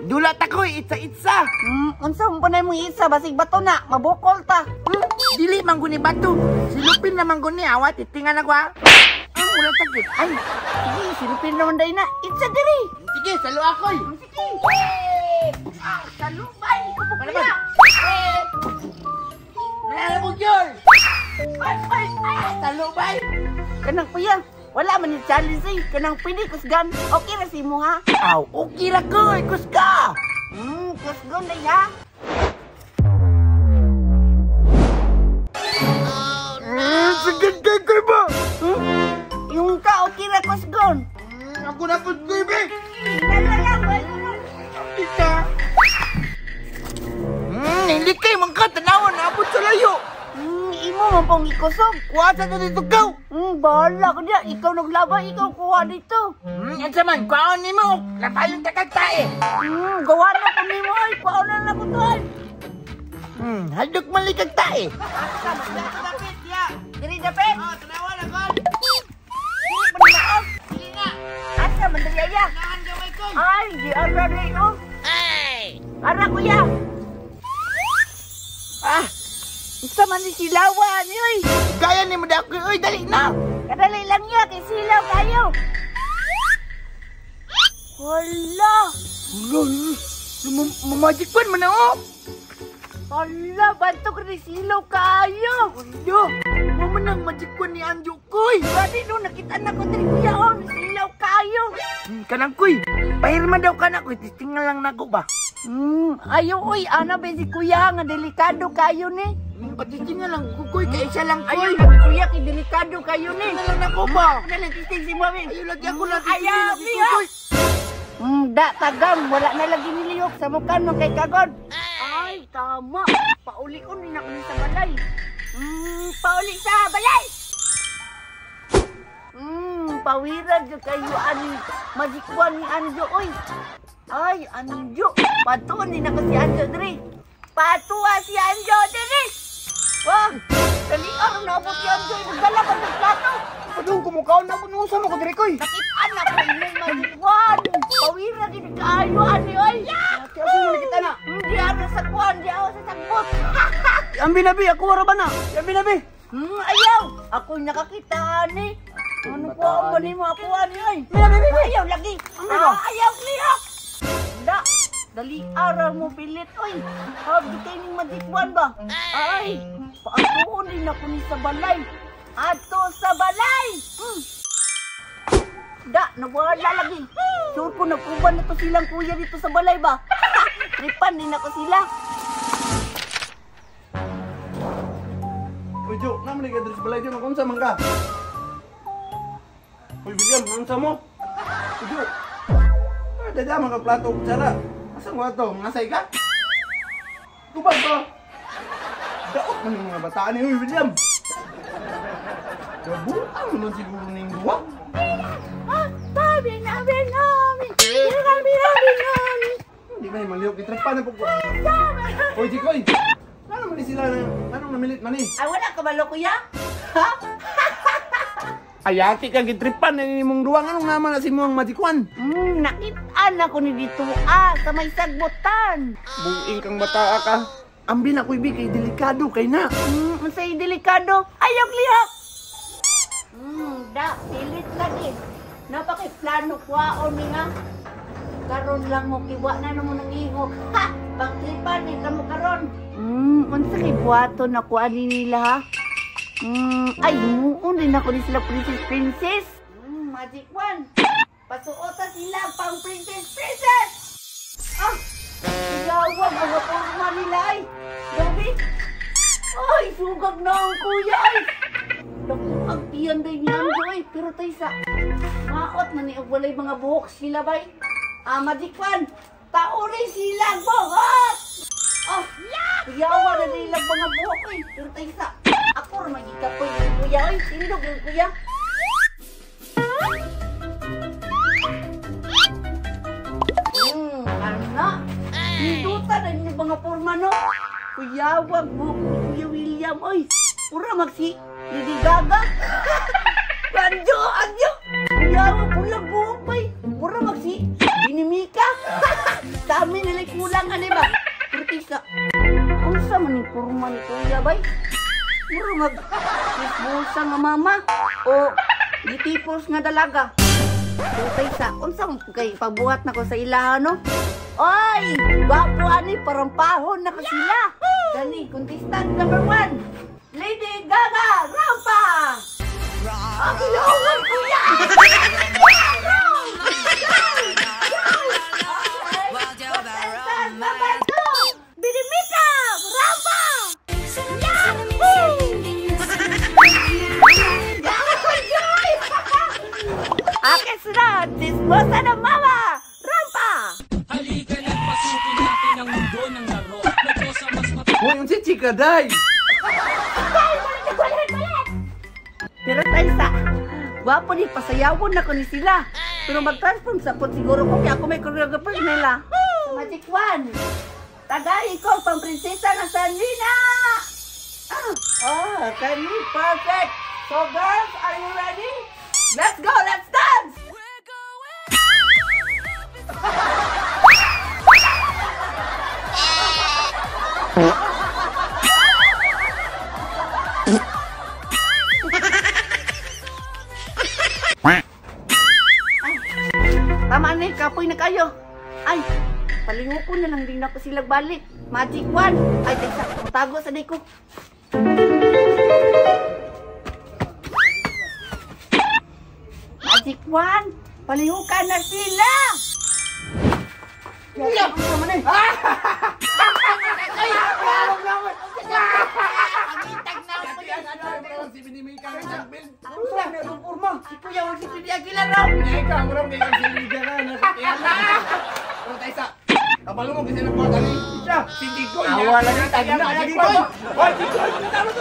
Dula ta koy, itsa-itsa. Unsa man pa na imong isa basig bato na, mabukol ta. Dili man guni bato. Silupin na man guni awa titingan ako ha. Wala tagit. Ay, sige, silupin naman dahil na. Itsa diri. Sige, salo ako'y. Sige. Ah, salubay. Kuya. Nalalabog yun. Ay, ay, ay. Salubay. Kanang kuya, wala man yung challenge eh. Kanang pwede kusgan. Okay ra si mo ha? Aw, okay ra koy. Kusga. Kusgan na ha. Sige, kay ba? Yung ka, okay ra kusgon. Ako na po, baby. Ika. Hindi kay mangka, tanawan, naabot sa layo. Imo man pong ikusog. Kuha sa dito, ikaw. Bahala ko niya. Ikaw naglaba, ikaw kuha dito. Ano man, kuhaon ni mo. Labayon takagtae. Gawa na ko ni mo, ay. Kuhaon na na ko to, ay. Haldok man likag tae. Dapit, ya. Diri, dapit. Oh, tanawan ako. Dili pa na maog. Dili na. Asa, mandali aya. Nahan gamay ko. Ay, di ara na oh. Ay! Ara, kuya. Ah! Unsa man ni silawan, oy. Gaya ni mo dako, oy, dali na. Kadali lang niya, kay silaw kayo. Hala! Hala, magic pan man oh. Hala, bantok ni silaw kayo. Hala, mo man ang magic pan ni Anjo koy. Gani no, nakita na ko diri kuya oh, silaw kayo. Kanang koy, pahirma daw kana koy, tistingan lang nako ba. Ayaw oy, ana ba si kuya nga delikado kayo ni. Patitingan lang kukoy, kay isa lang koy. Ayaw lagi kuya, kay delikado kayo ni. Ayaw lang ako ba? Ano lang tisting si mami? Ayaw lagi ako lang Ayaw, tisting si kukoy. Da, tagam, wala na lagi niliyok sa mukha nung kay kagod. Ay, tama. Pauli ko ni ako sa balay. Pauli sa balay! Pawira dyan kayo ani magikwan ni Anjo, oy. Ay, Anjo. Patuan din ako si Anjo, dre. Patua si Anjo, dre. Wah, dali araw na abot si Anjo. Nagdala ka ng plato. Padung kumukaon na ako nung usa mo ko dre, koy. Nakitaan na ko imong magikwan. Pawira din kaayo, ani, oy. Kaya mo nakita na. Hindi ako sa kuwan, di ako sa sagbot. Ang binabi, ako wala ba na? Ang binabi. Ayaw. Ako'y nakakita, ani. Ano po ang mali mo ako, ani, oy. Ayaw, lagi. Ayaw, lihok. Da, dali araw mo pilit, oy. Hab, di kayo ning magikwan ba? Ay, paatuon din ako ni sa balay. Ato sa balay! Da, nawala lagi. Sure ko, nagkuban na to silang kuya dito sa balay ba? Tripan din ako sila. Uy, Jo, naman ni ka sa balay dyan. Kung saan man ka? Uy, William, kung saan mo? Uy, Jo. Ay, dada, mga plato, kutsara. Asan mo ito? Mga say ka? Tubag ba? Daot man yung mga bataan ni Uy, William. Nabuang naman siguro ning duwa. Hindi ba yung malihok? Itrapan na po ko. Uy, Jikoy! Ano man sila na? Anong namilit man eh? Ay, wala ka ba, kuya? Ha? Ayati ka gitripan na ni mong duwang. Anong naman na si mong magikwan? Nakitaan ako ni dito sa may sagbutan. Buing kang bataa ka. Ambi na kuy kay delikado kay na. Unsay delikado? Ayaw lihok. Da, pilit lagi. Napakiplano kwaon ni nga. Karon lang mo kiwa na namo nang ihok. Ha! Pangtripan ni kamo karon. Unsa kay buhaton ako ani nila ha? Ay, muon din ako ni sila princess princess. Magic one. Pasuotan sila pang princess princess. Ah, sigawag ang porma nila ay. Gabi. Ay, sugag na ang kuya ay. Naku, ang tiyan day ni Anjo ay. Pero tay sa maot man ni og walay mga buhok sila bay. Ah, magic one. Tauri sila ang buhok. Ah, kuyawa na nila mga buhok ay. Pero tay sa ako ra magikapoy ni kuya oy, tindog yung kuya. Ana. Ninduta na ninyo mga porma no. Kuyawag buhok ni Kuya William oy. Pura magsi Lady Gaga. Anjo, anjo. Kuyawag pulang buhok bay. Pura magsi Binimika. Dami nila kulang ani ba? Pero tisa, unsa man ning porma ni kuya bay? Mura mag chismosa nga mama o gitipos nga dalaga. Pero tisa, unsa man kay pagbuhat nako sa ilaha no? Oy, gwapo ani parang pahon na ko sila. Gani, contestant number 1, Lady Gaga Rampa. Ang ilawan kuya. Contestant number 2, Binimika Rampa. Yahoo! Akin sila, chismosa na mama, Rampa. Halika na't pasukin natin ang mundo ng laro. Nagkosa mas Hoy, unsa chika day? Ay, balik, balik, balik! Pero Taysa, gwapo ni pasayawon na ko ni sila. Pero mag-transform sa po siguro ko kaya ako may choreographer nila. Sa Magic One, tagay ko pang prinsesa ng San Nina! Ah, kami perfect! So girls, are you ready? Let's go, let's dance! Tama na, kapoy na kayo. Ay, palingo ko na lang din ako sila balik. Magic One. Ay, teka, tago sa day ko. Magic One, palihukan na sila. Si Binimika nga nagbil. Unsa na itong porma? Si Kuya wag si Pidi Aguilar raw. Ikaw, murag kay si Liga na nakatiyan. Pero taysa, kabalo mo kasi nagbuhat ani. Siya, si Digoy. Awa lagi, tagna lagi, Digoy. Hoy, Digoy, talo.